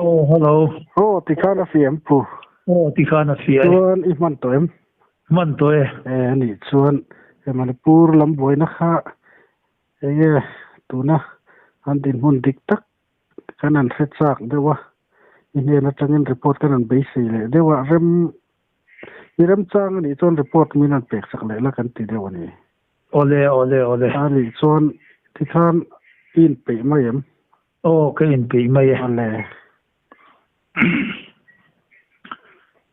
Aw, hello. Aw, tikhan a fiah em pu? Aw, tikhan a fiah e. Chuan i hman tawh em? Hman tawh e. E, a nih chuan he Manipur lam buaina kha enge tuna an dinhmun dik tak kan han hre chak deuh a, i hnen atangin report kan han beisei leh deuh a, rem i remchang a nih chuan report min han pek sak leh la kan ti deuh a ni. Awle, awle, awle. A nih chuan tikhan i inpeih mai em? Aw, ka inpeih mai e. Awle.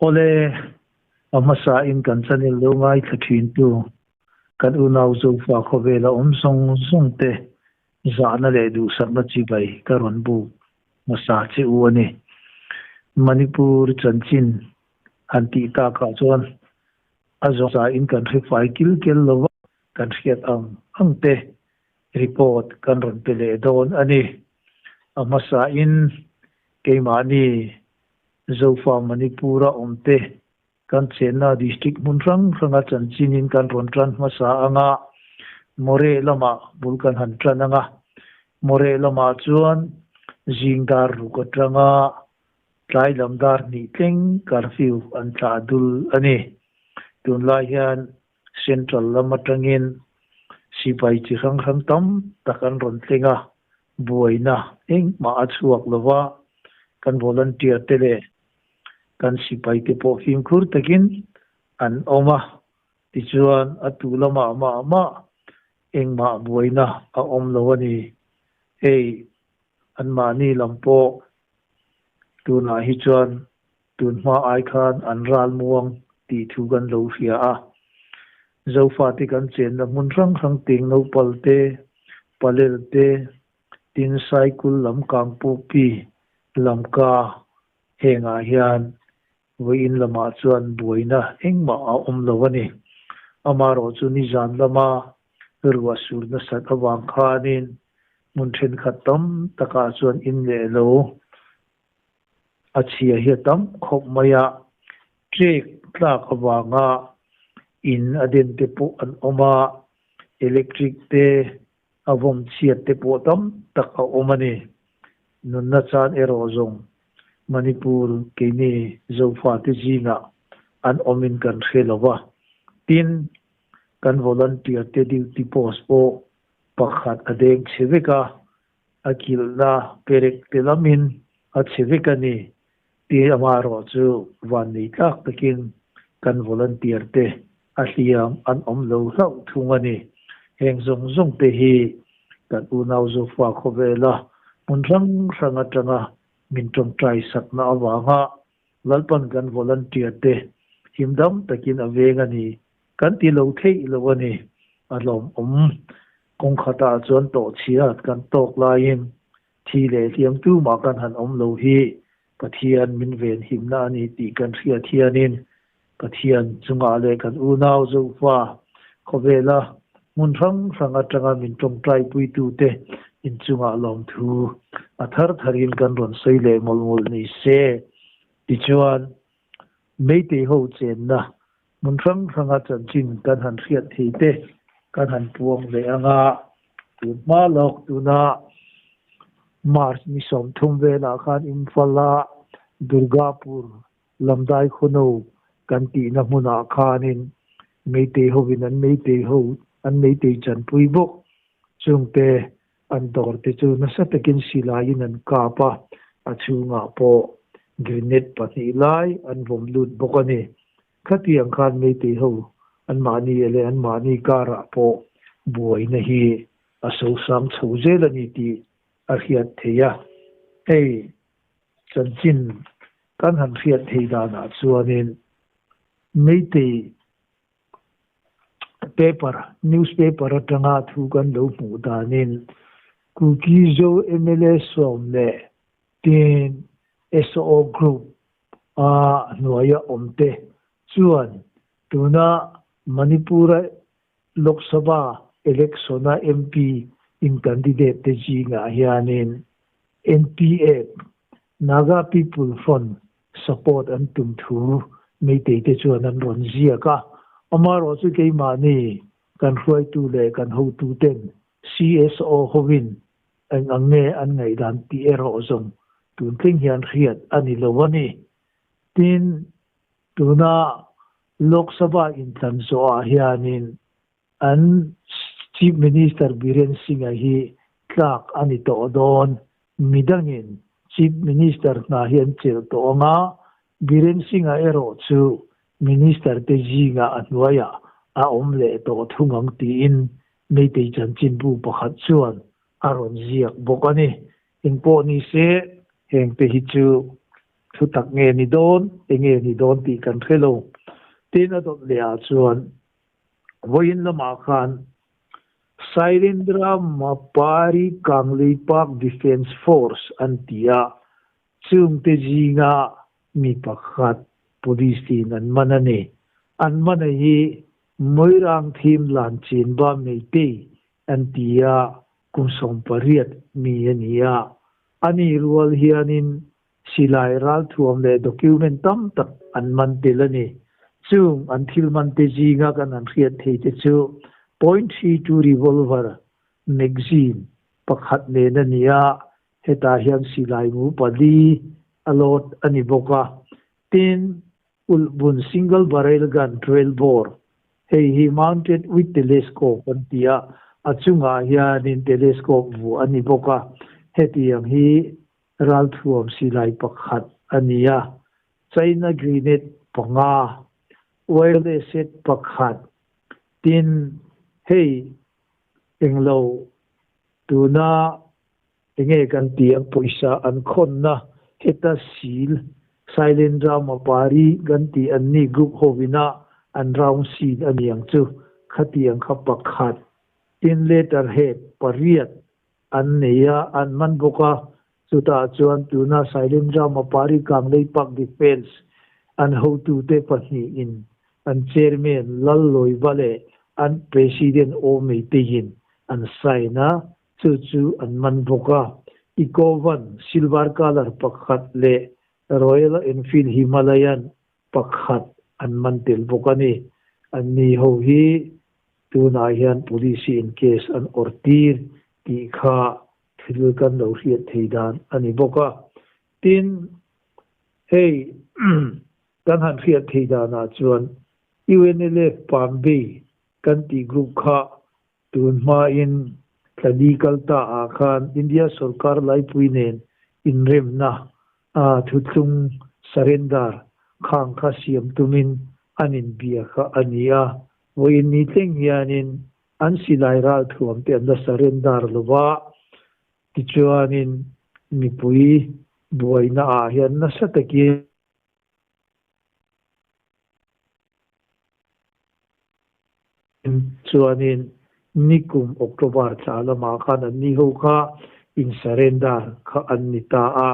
Awle, a hmasa in kan channel lo ngaithla thin tu kan unau Zofa khawvela awm zawng zawng te zahna leh duhsakna chibai ka rawn buk hmasa che u a ni. Manipur chanchin han tih takah chuan a zawng zain kan hre fai kil kel lova kan hriat ang ang te report kan rawn pe leh dawn a ni. A hmasain keimahni Zofa Manipur-a awmte kan chenna district hmun hrang hranga chanchinin kan rawn tan hmasa anga Moreh lamah bul kan han tan anga Moreh lamah chuan zingdar ruk atanga Tlai lam dar hnih thleng curfew an thlah dul a ni. Tunlai hian Central lam atangin sipai chi hrang hrang tam tak an rawn thleng a, buaina engmah a chhuak lo va, kan volunteer te leh kan sipai te pawh fimkhur takin an awm a, tichuan a tu lamah mah mah engmah buaina a awm lo a ni. Hei anmahni lam pawh Tunah hi chuan tun hma ai khan an ral muang tih thu kan lo hria a. Zofate kan chenna hmun hrang hrang teng naupal te, palel te, tin Saikul lam kangpupi, lamka hengah hian vawiin lamah chuan buaina engmah a awm lo a ni. Amaherawhchu nizan lama ruah sur nasat avang khanin hmun thenkhat tam takah chuan in leh lo a chhia hi a tam khawp mai a, trek tlak avanga in a den te pawh an awm a, electric te a vawm chhiat te pawh tam tak a awm a ni. Nunna chan erawh zawng Manipur keini Zofate zingah an awmin kan hre lo va, tin kan volunteer te duty post pawh pakhat a deng chhe vek a, a kilhna perek te lamin a chhe vek a ni tih amaherawh chu vannei tlak takin kan volunteer te a hliam an awm lo hlauh thung a ni. Heng zawng zawng te hi kan unau Zofa khawvela hmun hrang hrang atanga min tawngtai sakna avanga Lalpan kan volunteer te himdam takin a veng a ni Kan ti lo theih lo a ni. A hlawmawm. Kawng khatah chuan tawhchhiat kan tawk laiin thi leh hliam tumah kan han awm lo hi Pathian min venhimna a ni tih kan hriat hianin Pathian chungah leh kan unau Zofa khawvela hmun hrang hrang atanga min tawngtaipuitute inchungah lawmthu a thar tharin kan rawn sawi leh mawlh mawlh ni se. Tichuan, Meitei ho chenna hmun hrang hranga chanchin kan han hriat thei te kan han puang ve ang a, tun hma lawk tuna March ni 30 velah khan Imphal-a Durgapur Lamdai Khuno kan tihna hmunah khanin Meitei hovin an Meitei ho an Meitei chanpui bawk chungte An dawr te chu nasa takin silaiin an kap a, a chhungah pawh grenade pahnih lai an vawm lut bawk a ni. Khatiang khan Meitei ho anmahni leh anmahni karah pawh buaina hi a sosang chho zel a ni tih a hriat theih a. Hei chanchin kan han hriat theih danah chuanin Meitei Paper, newspaper atanga thu kan lo hmuh danin Kuki Zo mla sawm leh tin SO Group a hnuaia awmte chuan tuna Manipur-a Lok Sabha election-a MP in candidate te zingah hianin NPF, Naga People Front, support an tum thu Meitei te chuan an rawn ziak a, amaherawh chu keimahni kan hruaitu leh kan hotu ten CSO hovin eng ang nge an ngaihdan tih erawh zawng tun thleng hian hriat a ni lo a ni. Tin, tuna Lok Sabha inthlan zawhah hianin an Chief Minister Biren Singh-a hi tlak a ni tawh dawn. Midangin Chief Minister hna hi an chelh tawh ang a, Biren Singh-a erawh chu Minister te zingah a hnuaiah a awm leh tawh thung ang tiin Meitei chanchinbu pakhat chuan a rawn ziak bawk a ni. Engpawh ni se, hengte hi chu thu tak nge ni dawn, enge ni dawn tih kan hre lo. Tin, a dawt leh ah chuan vawiin lamah khan Sailendra Mapari Kanglei Park Defence Force an ti a, chungte zinga mi pakhat police tin an man a ni. An man a hi Moirang thim lan chinba Meitei an ti a, kum 18 mi a ni a. A ni rual hianin silai ralthuam leh document tam tak an man tel a ni. Chung an thil man te zinga kan han hriat thei te chu .32 revolver magazine pakhat nen a ni a, hetah hian silai mu pali a load a ni bawk a. Tin, ulhbun single barrel gun 12 bore, hei hi mounted with telescope an ti a, a chungah hianin telescope vuah a ni bawk a, hetiang hi ralthuam silai pakhat a ni a, China grenade panga, wireless set pakhat, tin hei englo tuna enge kan tih ang pawisa an khawnna heta sil Silent Rama Pari kan tih an ni group hovina an round seal a ni ang chu khatiang kha pakhat, tin letterhead pariat An nei a, an man bawk a, chutah chuan tuna Sailendra Mapari Kanglei Park Defence an hotute pahnihin an Chairman Lal Lawiva leh an President Aw Meiteiin an sign a, chu chu an man bawk a. Ecovan silver colour pakhat leh Royal Enfield Himalayan pakhat an man tel bawk a ni. Anni ho hi Tunah hian police in case an awrh tir tih kha thil kan lo hriat thei dan a ni bawk a. Tin, hei kan han hriat thei danah chuan UNLF Pambei kan tih group kha tun hmain tlali kal ta ah khan India sorkar laipui nen inremna thuthlung surrender khang kha siam tumin an inbia kha a ni a. Vawiin ni thleng hianin an silai ralthuam te an la surrender lo va, tichuanin mipui buaina ah hian nasa takin chuanin nikum October thla lamah khan an ni ho kha in surrender kha an ni ta a,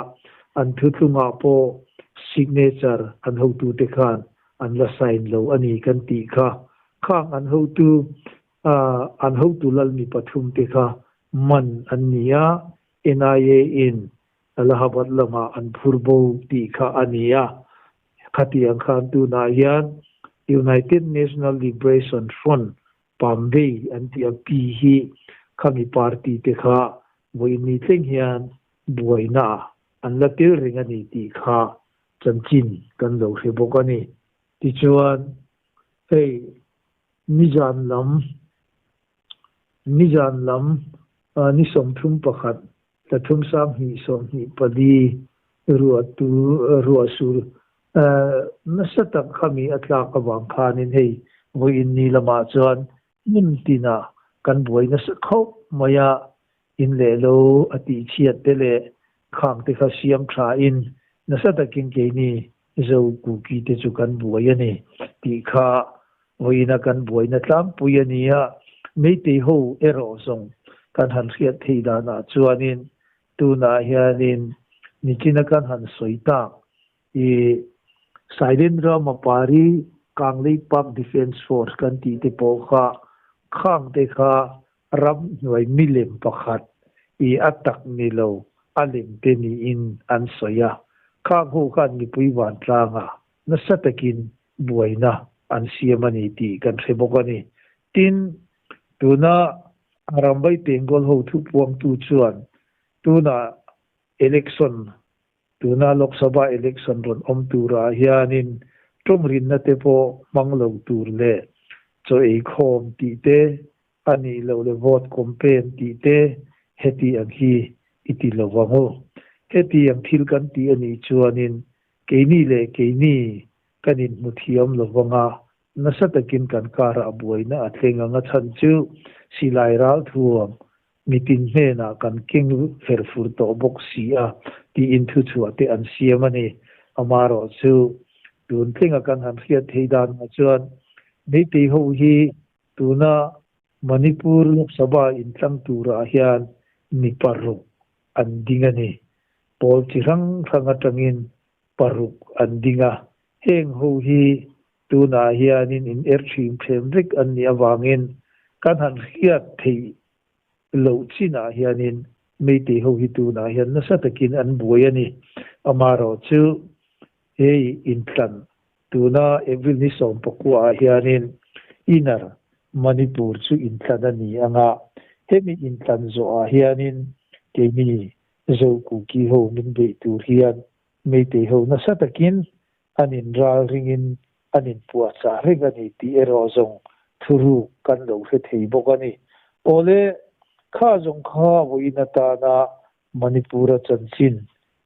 an thuthlungah pawh signature an hotute khan an la sign lo a ni kan tih kha. Khang an hotu an hotu lal mi pathum te kha man an ni a, NIA in Allahabad lamah an phur bo tih kha a ni a. Khatiang khan tunah hian United National Liberation Front Pambei an tih a pi hi khami party te kha vawiin thleng hian buaina an la tel reng a ni tih kha chanchin kan lo hre bawk a ni. Tichuan, hei nizan lam, nizan lam ni 31, thla thum 2024 ruah tu ruah sur nasa tak khami a tlak avang khanin hei vawiin ni lamah chuan hmun tinah kan buai nasa khawp mai a, In leh lo a tih chhiat te leh khang te kha siam tha in nasa takin keini Zo Kuki te chu kan buai a ni tih kha vawiina kan buaina tlangpui a ni a, Meitei ho erawh zawng kan han hriat thei danah chuanin tunah hianin nichina kan han sawi tak i Sailendra Mapari Kanglei Park Defence Force kan tih te pawh kha khang te kha Ramhnuai milem pakhat i a tak ni lo a lem te niin an sawi a, khang ho khan mipui vantlanga nasa takin buaina an siam a ni tih kan hre bawk a ni. Tin, tuna Arambai Bengal ho thupuangtu chuan tuna election. Tuna Lok Sabha election rawn awm turah hianin tawng rinna te pawh hmang lo tur leh chaw ei khawm tih te, a nih loh leh vote campaign tih te heti ang hi i ti lo vang u. Heti ang thil kan tih a nih chuanin keini leh keini kan inhmu thiam lo vang a, nasa takin kan karah buaina a thleng ang a chhan chu silai ralthuam mitin hnenah kan keng fer fur tawh bawk si a tiin thuchhuah te an siam a ni. Amaherawh chu tun tlenga kan han hriat theih danah chuan Meitei ho hi tuna Manipur Lok Sabha intlang turah hian mi paruk an ding a ni. Pawl chi hrang hrang atangin paruk an ding a, heng ho hi tunah hianin in er thin thlem vek an nih avangin kan han hriat theih loh chinah hianin Meitei ho hi tunah hian nasa takin an buai a ni. Amaherawhchu hei intlan tuna April ni 19 ah hianin Inner Manipur chu intlan a ni ang a, hemi intlan zawhah hianin keini Zo Kuki ho min beih tur hian Meitei ho nasa takin an in ral ringin an in puahchah reng a ni tih erawh zawng thuruk kan lo hre thei bawk a ni. Awle, kha zawng kha vawiin atana Manipur-a chanchin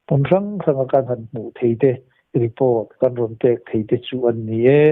hmun hrang hranga kan han hmuh thei te, report kan rawn pek thei te chu an ni e.